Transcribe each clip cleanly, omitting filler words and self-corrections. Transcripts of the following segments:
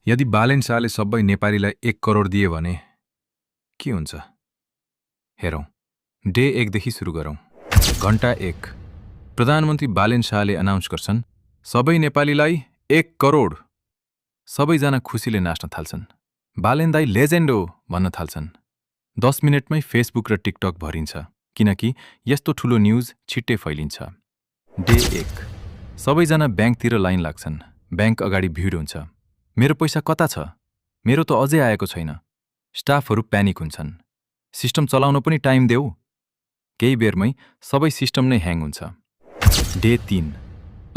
यदि बालेन शाहले सबै नेपालीलाई 1 करोड दिए भने के हुन्छ? हेरौं। डे 1 देखि सुरु गरौं। घण्टा 1। प्रधानमन्त्री बालेन शाहले अनाउन्स गर्छन्, सबै नेपालीलाई 1 करोड। सबैजना खुसीले नाच्न थाल्छन्। बालेन दाइ लेजेन्ड हो भन्न थाल्छन्। 10 मिनेटमै फेसबुक र टिकटक भरिन्छ, किनकि यस्तो ठूलो न्यूज छिट्टै फैलिन्छ। डे 1। सबैजना ब्याङ्कतिर लाइन लाग्छन्। ब्याङ्क अगाडि भिड हुन्छ। मेरो पैसा कता छ? मेरो त अझै आएको छैन। स्टाफहरू प्यानिक हुन्छन्। सिस्टम चलाउन पनि टाइम देऊ। केही बेरमै सबै सिस्टम नै ह्याङ हुन्छ। डे 3।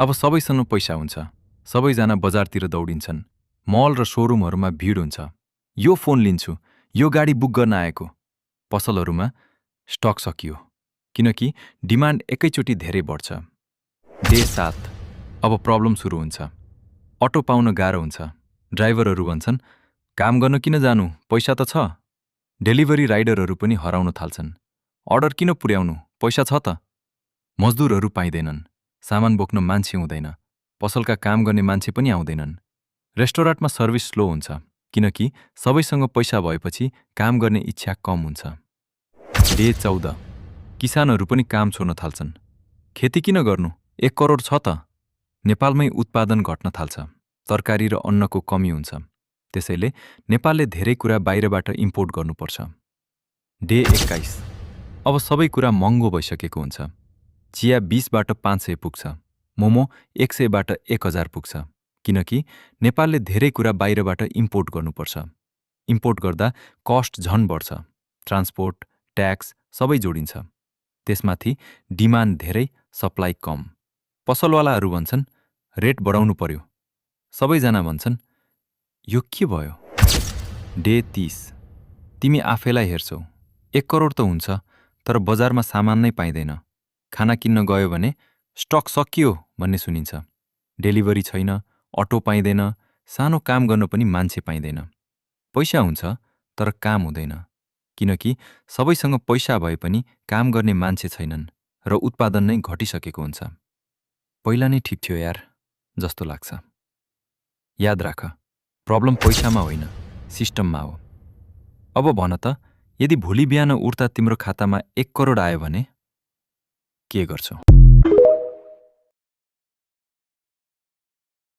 अब सबैसँग पैसा हुन्छ। सबैजना बजारतिर दौडिन्छन्। मल र सोरुमहरूमा भिड हुन्छ। यो फोन लिन्छु, यो गाडी बुक गर्न आएको। पसलहरूमा स्टक सकियो, किनकि डिमान्ड एकैचोटि धेरै बढ्छ। डे 7। अब प्रब्लम सुरु हुन्छ। अटो पाउन गाह्रो हुन्छ। ड्राइभरहरू भन्छन्, काम गर्न किन जानु, पैसा त छ। डेलिभरी राइडरहरू पनि हराउन थाल्छन्। अर्डर किन पुर्याउनु, पैसा छ त। मजदुरहरू पाइँदैनन्। सामान बोक्न मान्छे हुँदैन। पसलका काम गर्ने मान्छे पनि आउँदैनन्। रेस्टुरेन्टमा सर्भिस स्लो हुन्छ, किनकि सबैसँग पैसा भएपछि काम गर्ने इच्छा कम हुन्छ। डे 14। किसानहरू पनि काम छोड्न थाल्छन्। खेती किन गर्नु, 1 करोड छ त। नेपालमै उत्पादन घट्न थाल्छ। तरकारी र अन्नको कमी हुन्छ। त्यसैले नेपालले धेरै कुरा बाहिरबाट इम्पोर्ट गर्नुपर्छ। डे 21। अब सबै कुरा महँगो भइसकेको हुन्छ। चिया 20 बाट 500 पुग्छ। मोमो 100 बाट 1000 पुग्छ, किनकि नेपालले धेरै कुरा बाहिरबाट इम्पोर्ट गर्नुपर्छ। इम्पोर्ट गर्दा कस्ट झन बढ्छ। ट्रान्सपोर्ट, ट्याक्स सबै जोडिन्छ। त्यसमाथि डिमान्ड धेरै, सप्लाई कम। पसलवालाहरू भन्छन्, रेट बढाउनु पर्यो। सबैजना भन्छन्, यो के भयो? डे 30। तिमी आफैलाई हेर्छौ। 1 करोड त हुन्छ, तर बजारमा सामान नै पाइँदैन। खाना किन्न गयो भने स्टक सकियो भन्ने सुनिन्छ। डेलिभरी छैन, अटो पाइँदैन, सानो काम गर्न पनि मान्छे पाइँदैन। पैसा हुन्छ, तर काम हुँदैन, किनकि सबैसँग पैसा भए पनि काम गर्ने मान्छे छैनन् र उत्पादन नै घटिसकेको हुन्छ। पहिला नै ठिक थियो यार, जस्तो लाग्छ। याद राख, प्रब्लम पैसामा होइन, सिस्टममा हो। अब भन त, यदि भोलि बिहान उठ्दा तिम्रो खातामा 1 करोड आयो भने के गर्छौ?